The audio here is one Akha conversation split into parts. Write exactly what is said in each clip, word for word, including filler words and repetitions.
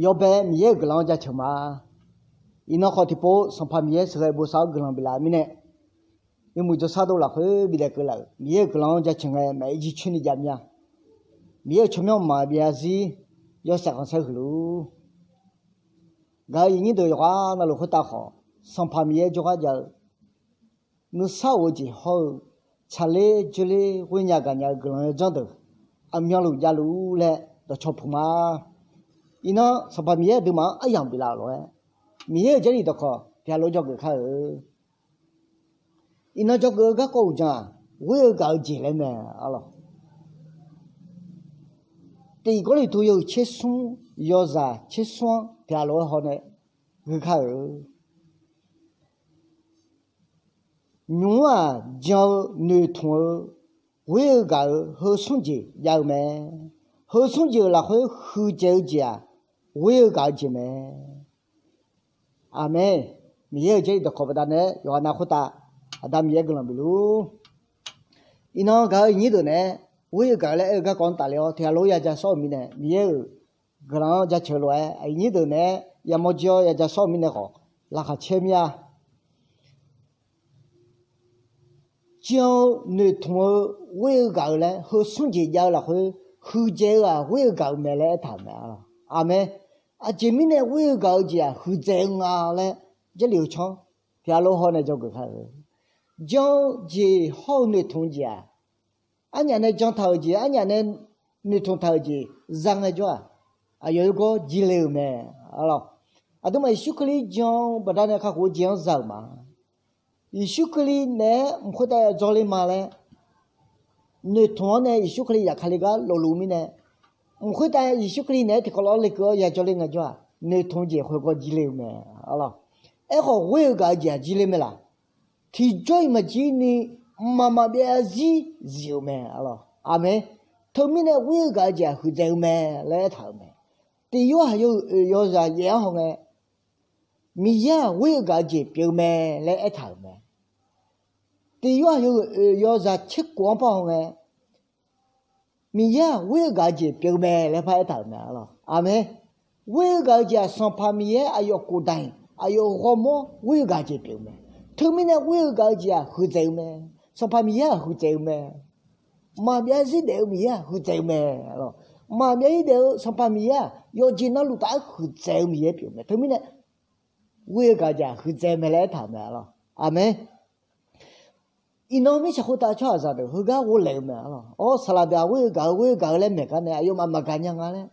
yawbae Miqyaer-euq guiqlanq-anr jaceuq ma. Iqnan khawf tiqpov Sanqpaq Miqyaer sheuqghae bosav-awr guiqlanq biflaf-eu mirnae, yawmuiq jawrshar dov lafkhoer bidaef keuvlaf-euq Miqyaer-euq guiqlanq-anr jaceuq ngae maqaer jircoer ni jav mir-a. Miqyaer-euq tsawrmyanr maqbyav zarzir yawshaef khanqsaer huiq luf-ur. Gaq-euq iqnyir deuq yawqghaq navluf khoertav khawf, Sanqpaq Miqyaer jawrgar jav-eu nuisar of-eu jeq hawr-eu tsaqler dzoerler ghoer nya gaqnya-eu guiqlanq yawdzanr deuq aqmyanluf javluf-ur laer dawqcawq puq ma. Iqnan Sanqpaq Miqyaer aqduimaf-anr aryamq biflaf-euq lof-aer, Miqyaer-euq Jarlif dawqkawq tiqghaq lof dzawgeuf kar-eu. Iqnan dzawgeuf-eu garkawv uqdzan-aq, ghoer-eu gaq-eu jeq laer mae arlawq. Tiq Gawrliqtu yawhuiq tsersmr yawzaq tsersmr-anr tiqghaq lof-aer hawnae ghoe kar-euq. Nymq-mr-aq jan-eu noeqtmq-eu ghoer-eu gaq-euq heu smr jeq jav-eu mae. Heu smr jeq-euq lafkhoer huiqdzaeq-eu jeq-aq, ghoer-eu gaq-eu jeq mae. Aqmeq. Miqyaer-euq Jarlif dawqkawq baqdanae yawqghaq nav khoertav Aqda Miqyaer guiqlanq bif luf-ur. Iqnan gaq-euq iqnyir deuq naeq-aer ghoer-eu gaq-eu laer aer-eu garkawv-anr tafler-awr tiqghaq lof-aer yaja sawr-euq mirnae, Miqyaer-euq guiqlanq-anr jaceuq lof-aer aqnyir deuq naeq-aer yamawr jir-awr yaja sawr-euq mirnae khawf, laqkhaq caer mir-a. Jan-eu noeqtmq-eu ghoer-eu gaq-eu laer heu smr jeq jav-eu lafkhoer huiqdzaeq-eu-aq ghoer-eu gaq-eu mae laer aertaq-euq mae. Aqmeq. Aqjeq mirnae ghoer-eu gaq-eu jeq-aq huiqdzaeq-eu nga laer Jarlif-eu tsanr tiqghaq lof hawnae dzawgeuf kar-eu. Jan-eu jeq hawr-eu noeqtmq-eu jeq-aq, arnyaf nae jantaq-euq jeq, arnyaf nae noeqtmq taq-euq jeq za ngaejawr-aq, aqyawf yawgawr jir le-euq mae arlawq. Aqduimaf Yeqsur Kali jan-eu baqdanae kakhof-eu jeq-anr za-euq ma. Yeqsur Kali naeq-aer mq khoertav yajawr ler ma laer noeqtmq-anr nae Yeqsur Kali zafkale gar lofluf mirnae, mq khoertav Yeqsur Kali naeq-aer tiqkawv lof-anr lekeuv-awr yajawr ler ngaejawr-aq, noeqtmq jeq khoergawr jir le-eu mae arlawq. Aerkhawf ghoer-eu gaq-eu jeq-aq jir ler mae laq. Tiqjawr-iq maqjir ni mqmaq maqbyav zarzir zif-euq mae arlawq. Aqmeq. Teumirnae ghoer-eu gaq-eu jeq-aq huiqdzaeq-eu mae laer aertaq-euq mae. Tiq Yorhaq yawhuiq oeq yawzaq yaef-anr hawngae, Miqyaer-aq ghoer-eu gaq-eu jeq pyeuf-eu mae laer aertaq-euq mae. Tiq Yorhaq yawhuiq oeq yawzaq tserkof-anr par hawngae, Miqyaer-aq ghoer-eu gaq-eu jeq pyeuf-eu mae laer par aertaq-euq mae arlawq. Aqmeq. Ghoer-eu gaq-eu jeq-aq Sanqpaq Miqyaer aqyawf khofdaq-iq aqyawf ghawrmawr ghoer-eu gaq-eu jeq pyeuf-eu mae. Teumirnae ghoer-eu gaq-eu jeq-aq huiqdzaeq-eu mae. Sanqpaq Miqyaer-aq huiqdzaeq-eu mae. Maqbyav zarzir daef-eu Miqyaer-aq huiqdzaeq-eu mae arlawq. Maqbyav zarzir daef-eu Sanqpaq Miqyaer-aq yawqjeq navluf taf-aer huiqdzaeq-eu Miqyaer pyeuf-eu mae. Teumirnae ghoer-eu gaq-eu jeq-aq huiqdzaeq mae laer aertaq-euq mae arlawq. Aqmeq. Iqnan mirtsaq khoertav tsawrhaqzaq deuq heugar ghovlaeq-eu mae arlawq. Awr, saqlaq deuq-aq ghoer-eu gaq-eu ghoer-eu gaq-eu laer maeq gar nae aqyawfmaf maqgaq nya nga laer,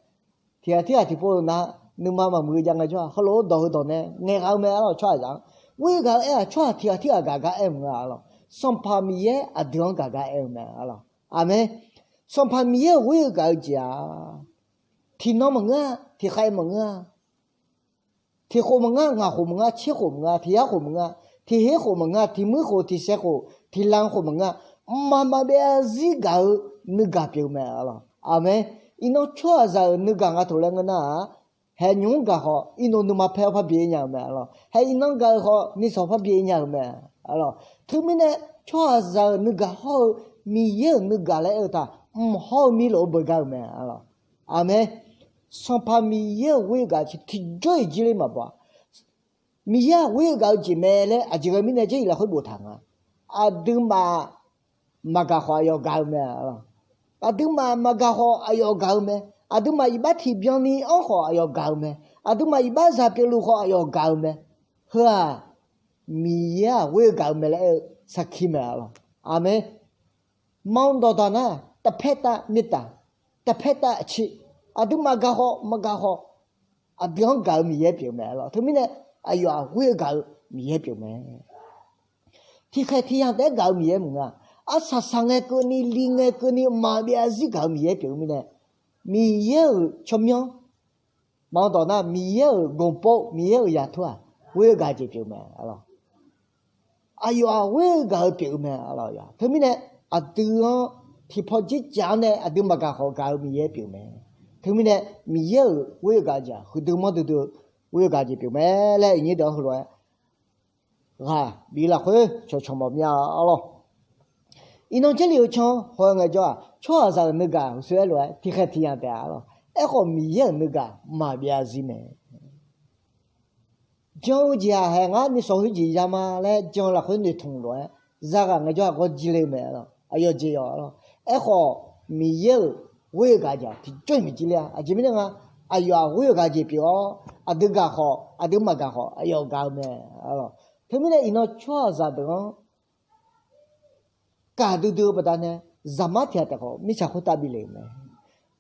tiqghaq tirghaq tiqpov-eu nar nuima maqmuiq-eu jav ngaejawr-aq, heulof-aer dawq heudawq nae ngaeqgha-eu mae arlawq. Tsawrhaqzaq-anr ghoer-eu gaq-eu aer-aq, tsawrhaq tiqghaq tirghaq gaq gar aer-eu maqngeur arlawq. Sanqpaq Miqyaer aqdui-anr gaq gar aer-eu mae arlawq. Aqmeq. Sanqpaq Miqyaer-euq ghoer-eu gaq-eu jeq-aq, tiqnan maqngeur-a, tiqkhaeq maqngeur-a, tiq khof maqngeur, ngaq khof maqngeur, tser khof maqngeur, tiq yar khof maqngeur, tiq her khof maqngeur, tiq muir khof, tiq saev khof, tiq lanq khof maqngeur, mqmaq maqbyav zarzir gaq-eu nuigaq pyeuf-eu mae arlawq. Aqmeq. Iqnan tsawrhaqzaq-euq nuigaq nga toq laer ngeur nar-aq, haeq nymq-mr gaq khawf irnoq nuima paer-awr parbi-ir nya-eu mae arlawq. Haeq iqnan gaq-eu khawf nisawq parbi-ir nya-eu mae arlawq. Teumirnae tsawrhaqzaq-euq nuigaq hawr-eu Miqyaer-euq nuigaq laer aer-eu taq mq hawr-eu mir lof-aer beugar-eu mae arlawq. Aqmeq. Sanqpaq Miqyaer-euq ghoer-eu gaq-eu jeq tiqjawr-iq jir ler maqbaw-a. Miqyaer-aq ghoer-eu gaq-eu jeq mae laer aqjeq ghae mirnae Jarlif lafkhoer boftaq nga. Aqduimaf maqgaq khawf aqyawf gaq-eu mae arlawq. Aqduimaf maqgaq khawf aqyawf gaq-eu mae. Aqduimaf iqbax tiqbyan ni anr khawf aqyawf gaq-eu mae. Aqduimaf iqbax zaq pyeufluf khawf aqyawf gaq-eu mae. Heu-aq, Miqyaer-aq ghoer-eu gaq-eu mae laer aer-eu sarkir mae arlawq. Aqmeq. Manq dawqdaq nar, taqpaer tav mirtaf, taqpaer tav aqcir, aqduimaf gaq khawf maqgaq khawf, aqdui-anr gaq-eu Miqyaer pyeuf mae arlawq. Teumirnae aqyawf-aq ghoer-eu gaq-eu Miqyaer pyeuf mae. Tiqkhaeq tiqyamq taef-aer gaq-eu Miqyaer maqngeur-a. Arsaq saq ngae keuvni, li ngae keuvni, maqbyav zarzir gaq-eu Miqyaer pyeuf-eu mirnae, Miqyaer-euq tsawrmyanr manq dawq nar, Miqyaer-euq gaqpov, Miqyaer-euq yaqtur-aq ghoer-eu gaq-eu jeq pyeuf mae arlawq. Aqyawf-aq ghoer-eu gaq-eu pyeuf-eu mae arlawq. Teumirnae aqdui-anr tiqpaw jircaf-anr nae aqdui maqgaq khawf gaq-eu Miqyaer pyeuf mae. Teumirnae Miqyaer-euq ghoer-eu gaq-eu jeq-aq huiqdui manrdui dui-eu ghoer-eu gaq-eu jeq pyeuf mae laer iqnyir deuq-anr heulof-aer ghaq bif lafkhoer cawqcawq mawf mir-a arlawq. Iqnan Jarlif-eu tsanr haw-aer ngaejawr-aq, tsawrhaqzaq-euq nuigaq uqshoe aer lof-aer tiqkhaeq tiqyamq taef-a arlawq. Aerkhawf Miqyaer-euq nuigaq maqbyav zarzir mae. Jan-eu jeq-aq hae ngar nuisawq khoerjeq ya ma laer jan-eu lafkhoer noeqtmq lof-aer zaghaq ngaejawr-aq ghawrjir le mae. Aqyawf jeq yawf-a lor. Aerkhawf Miqyaer-euq ghoer-eu gaq jeq-aq tiqjawr-iq maqjir ler-a. Aqjeq mirnae nga, aqyawf-aq ghoer-eu gaq jeq pyeuf-awr aqdui gaq khawf aqdui maqgaq khawf aqyawf gaq-eu mae. Teumirnae iqnan tsawrhaqzaq deuq-anr gaqdui dui-eu baqdanae zaqmar tiq ghaq taef khawf mirtsaq khoertav bif le-euq mae.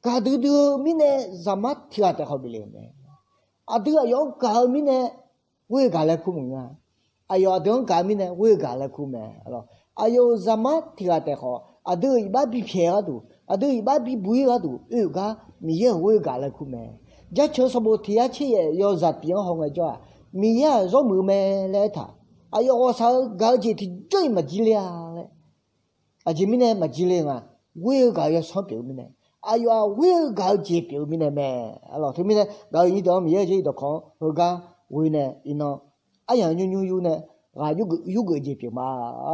Gaqdui dui-eu mirnae zaqmar tiq ghaq taef khawf bif le-euq mae. Aqdui aqyawf-anr gaq-eu mirnae ghoer-eu gaq laer kur maqngeur-a. Aqyawf aqdui-anr gaq-eu mirnae ghoer-eu gaq laer kur mae. Aqyawf-euq zaqmar tiq ghaq taef khawf aqdui-euq iqbax bipyaeq-eu gharduq, aqdui-euq iqbax bibuq-ir gharduq oe-euq gar Miqyaer-euq ghoer-eu gaq laer kur mae. Jaceuq sanqbof tiq yar tser yaef yawzaq tiq-anr haw ngaejawr-aq, Miqyaer-aq zawr muiq-eu mae laer aertaq, aqyawf ghawqshaq-eu gaq-eu jeq tiqjawr-iq maqjir ler-a laer. Aqjeq mirnae maqjir ler nga, ghoer-eu gaq-eu yawsanr pyeuf-eu mirnae, aqyawf-aq ghoer-eu gaq-eu jeq pyeuf-eu mirnae mae. Teumirnae gaq-eu nyirdeuq-anr Miqyaer-euq jarlif dawqkawq-anr heugar ghoe nae iqnan aryamq nymr nymr yur nae ghaq yurgeuf jeq pyeuf ma.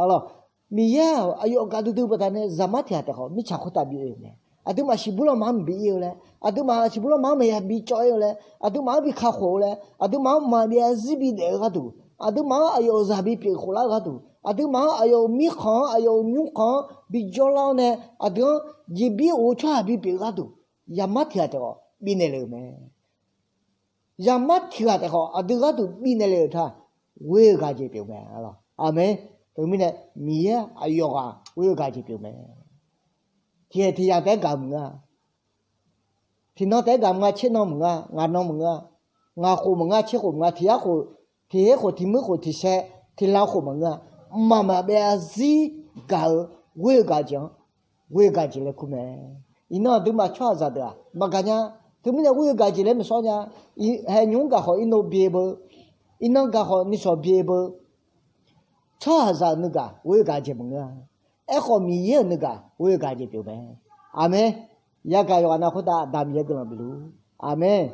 Arlawq, Miqyaer-aq aqyawf gaqdui dui-eu baqdanae zaqmar tiq ghaq taef khawf mirtsaq khoertav bif-eu mae. Aqduimaf siqbur lanma-anr maqbi ir-eu laer, aqduimaf siqbur lanma-anr maqya bi cawv-ir-eu laer, aqduimaf-anr bi kakhof-eu laer, aqduimaf-anr maqbyav zarzir bidaef-eu gharduq, aqduimaf-anr aqyawf-euq zaq bipyeuf khoflar-eu gharduq, aqduimaf-anr aqyawf-euq mirkhanq-anr aqyawf-euq nymrkhanq-anr bijawrlar-awr nae aqdui-anr jeqbir of-eu tsawrhaq bipyeuf-eu gharduq, zaqmar tiq ghaq taef khawf bifnaeq le-euq mae. Zaqmar tiq ghaq taef khawf aqdui gharduq bifnaeq le-euq ta, ghoer-eu gaq jeq pyeuf mae. Aqmeq. Teumirnae Miqyaer aqyawf ghaq ghoer-eu gaq jeq pyeuf mae. Tiqkhaeq tiqyamq taef-aer gaq maqngeur-a. Tiqnan taef-aer gaq maqnga, tser nan maqngeur-a, ngaq nan maqngeur-a, ngaq khof maqngeur, tser khof maqngeur, tiq yar khof, tiq her khof, tiq muir khof, tiq saev, tiq lan khof maqngeur-a. Mqmaq maqbyav zarzir gaq-eu ghoer-eu gaq jeq-anr ghoer-eu gaq jeq laer kur mae. Iqnan aqduimaf tsawrhaqzaq deuq-aq maqgaq nya. Teumirnae ghoer-eu gaq jeq laer maqsawr nya. Hae nymr gaq khawf irnov bye beu, iqnan gaq khawf nuisawq bye beu. Tsawrhaqzaq-euq nuigaq ghoer-eu gaq jeq maqngeur-a. Aerkhawf Miqyaer-euq nuigaq ghoer-eu gaq jeq pyeuf mae. Aqmeq. Yagaq yawqghaq nav khoertav Aqda Miqyaer guiqlanq bifluf. Aqmeq.